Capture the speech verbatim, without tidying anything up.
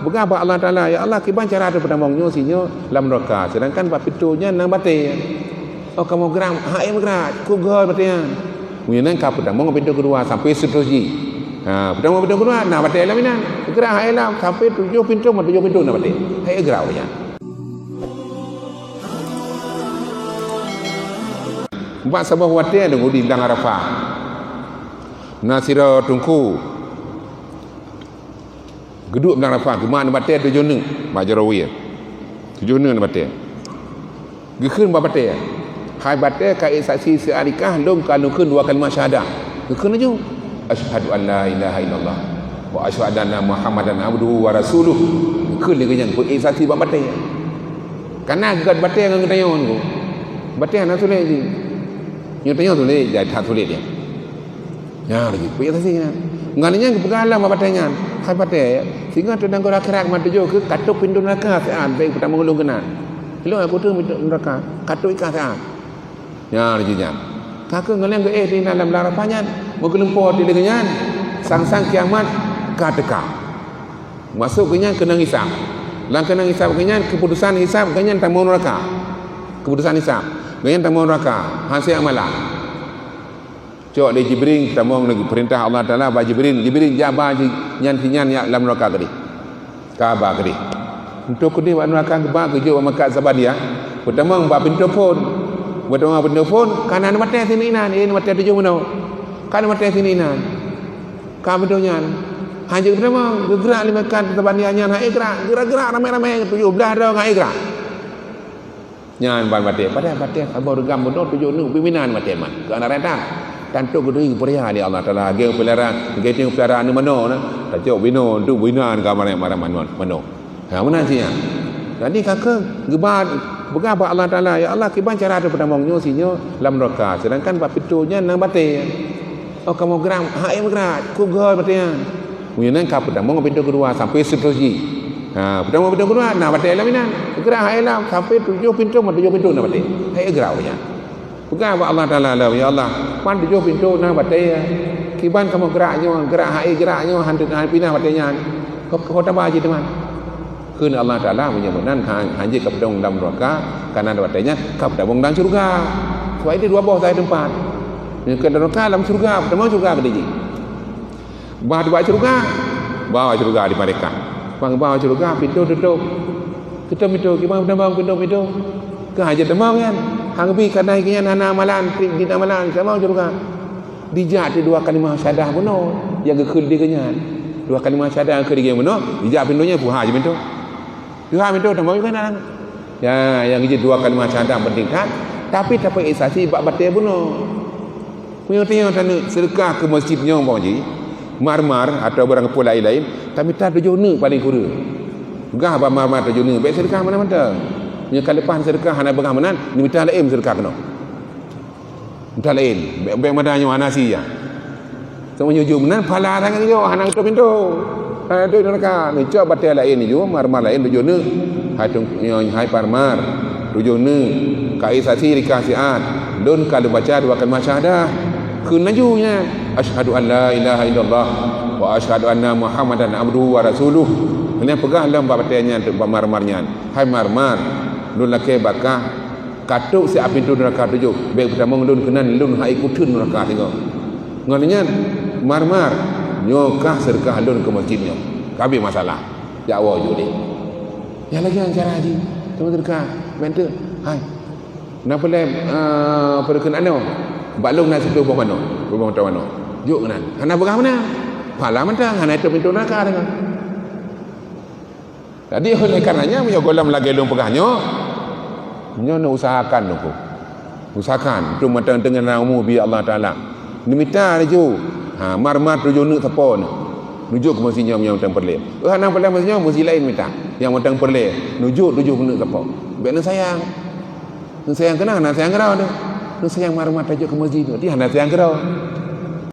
Peugah bak Allah Taala, "Ya Allah, kiban cara tapeutamong nyoe sinyoe lam nuraka, sedangkan bak pintoe nyan na batée." Oh, kamoe geram, hai meugerak, kugoe batée nyan. Meunyoe nyan ka peutamong pintoe keudua sampai seuterusjih. Ha, peutamong pintoe keudua, na batée lam inan. Gerak hai lam, sampai tujoh pintoe, tujoh pintoe na batée. Hai gerak nyan. Bak saboh watée deungon di Blang Arafah. Na sidroe teungku geuduek Blang Arafah, geumat batée tujoh neuk bak jaroe wie. Tujoh neuk batée. Geukheun bak batée, "Hai batée, ka ék saksi siat dikah lôn ka lôn kheun dua kalimat syahadah." Geukheun laju, "Asyhadu an la ilaha illallah wa asyhadu anna Muhammadan abduhu wa rasuluh." Geukheun lé geuh nyan, peuék saksi bak batée. Kana geugat batée ngon geutanyoe ngon. Batée hana sulet jih. Nyoe tanyoe sulet, jai that sulet nyan. Nyan laju, peuék saksi nyan. Ngon nyan geupeugah lom bak batée nyan, "Hai batée, singoh teunanggoe akhirat meutujoh keu ka trok pintoe nuraka siat, bék peutamong lôn keunan. Ilôn aku trok pintoe nuraka, ka trok ikah siat." Nyan laju nyan. Ka keuh ngon nyan geuéh di dalam Blang Arafah nyan, meugeulumpoe di leueh nyan, sang-sang kiamat ka teuka. Masôk geuh nyan keuneuk hisab. Lam keuneuk hisab geuh nyan, keuputusan hisab geuh nyan tamong nuraka. Keuputusan hisab geuh nyan tamong nuraka, hase amalan. Cok lé Jibril, tamong lé peurintah Allah Taala bak Jibril. Jibril, jak ba ji-, nyan si nyan lam nuraka keudeh. Ka ba keudeh. Untuk keudeh bak nuraka geuba geujok bak meukat Zabadiah. Peutamong bak pintoe phon. Peutamong bak pintoe phon, ka na batée sinan inan, eh, batée tujoh bunoe. Ka na batée sinan inan. Ka pintoe nyan. Hana jeuet peutamong, geugrak lé meukat Zabadiah nyan, hai gerak, gerak-gerak ramé-ramé, tujoh blaih droe hai gerak. Nyan ban batée, padahai batée saboh reugam bunoe tujoh neuk pimpinan batée man. Keu aneuk rata. Tantu geuteurimong peuria lé Allah Taala, geupeulara, geuteurimong peulara aneuk manoe na. Tacok binoe, tu binan ka marai marai manoe, manoe. Ha, meunan cit nyan. Jadi ka keuh geuba, peugah bak Allah Taala, "Ya Allah, kiban cara tapeutamong nyoe sinyoe lam nuraka, sedangkan bak pintoe nyan na batée." Oh, kamoe geram, hai meugerak, kugoe batée nyan. Meunyoe nyan ka peutamong pintoe keudua sampai seuterusjih. Ha, peutamong pintoe keudua, na batée lam inan. Gerak hai lam, sampai tujoh pintoe, tujoh pintoe na batée. Hai gerak nyan. Peugah bak Allah Taala lom, "Ya Allah, ban tujoh pintoe na batée. Kiban kamoe gerak nyoe, gerak hai gerak nyoe, han, han pinah batée nyan. Keu, keu taba cit teuma." Kheun Allah Taala, "Meunyoe meunan, han, han jeuet kapeutamong lam nuraka, ka na batée nyan, kapeutamong lam syeuruga. Sebab itu dua boh sagai teumpat. Meunyoe keu nuraka, lam syeuruga, peutamong syeuruga keudeh jih." Bah teuba syeuruga, ba syeuruga di malaikat. Ban ba syeuruga, pintoe tutôp. Tutôp pintoe, kiban peutamong pintoe-pintoe. Ka han jeuet tamong nyan. Han geubi, kadang geuh nyan hana amalan, treb di amalan, tamong syeuruga. Dijak teuk dua kalimah syahadah bunoe nyang geukheun di geuh nyan. Dua kalimah syahadah geukheun di geuh nyan bunoe, dijak pintoe nyan, peuhah jih pintoe. Peuhah pintoe, tamong juga na. Ya, nyang jeuet dua kalimah syahadah penting that, tapi tapeuék saksi bak batée bunoe. Meunyoe tanyoe taneuk seudeukah keu masjid nyoe umpama jih, marmar atawa barang peue laén-laén, tamita tujoh neuk paléng kureueng. Peugah bak marmar tujoh neuk, bék seudeukah mantong-mantong. Meunyoe ka leupah seudeukah hana peugah meunan, neumita laén seudeukah keunoe. Mita laén, bék, bék mada nyoe hana sia. Sama nyoe jeuet meunan, pahala sangat nyoe, hana geutôp pintoe. Hana geutôp nuraka. Neucok batée laén nyoe, marmar laén tujoh neuk. Hai tung-, nyoe, hai marmar, tujoh neuk. Ka ék saksi dikah siat. Lôn ka lôn baca dua kalimah syahadah. Kheun laju nyan, "Asyhadu an la ilaha illallah wa asyhadu anna Muhammadan abduhu wa rasuluh." Nyan peugah lom bak batée nyan, bak marmar nyan, "Hai marmar, lôn lakée bak kah ka trok siat pintoe nuraka tujoh, bék peutamong lôn keunan, lôn han ék kutheun nuraka singoh. Ngon nyan, marmar, nyoe kah seudeukah lôn keu masjid nyoe. Ka habéh masalah. Jak woe jih udeb." Nyan lagée nyan cara jih, teuma seudeukah, bék teuk, hai. Na peureulée, eh, peureukeuen anoe, bak lôn na siplôh boh manoe, siplôh boh mata manoe. Jok keunan. Hana peugah meunan. Pahala mantong, hana ék trok pintoe nuraka singoh. Jadi, oleh karenanya, meunyoe gohlom lagée lôn peugah nyoe, nyoe neuusahakan lôn peue. Usahakan, untuk mantong teungoh na umu bak Allah Taala. Neumita laju, ha, marmar tujoh neuk sapo nyoe. Neujok keu masjid nyoe nyang mantong peureulée. Eh, hana peureulée masjid nyoe, masjid laén mita. Nyang mantong peureulée, neujok tujoh neuk sapo. Bék neusayang. Neusayang keunan, hana sayang keudroe teuh. Neusayang marmar tajok keu masjid nyoe, tapi hana sayang keudroe.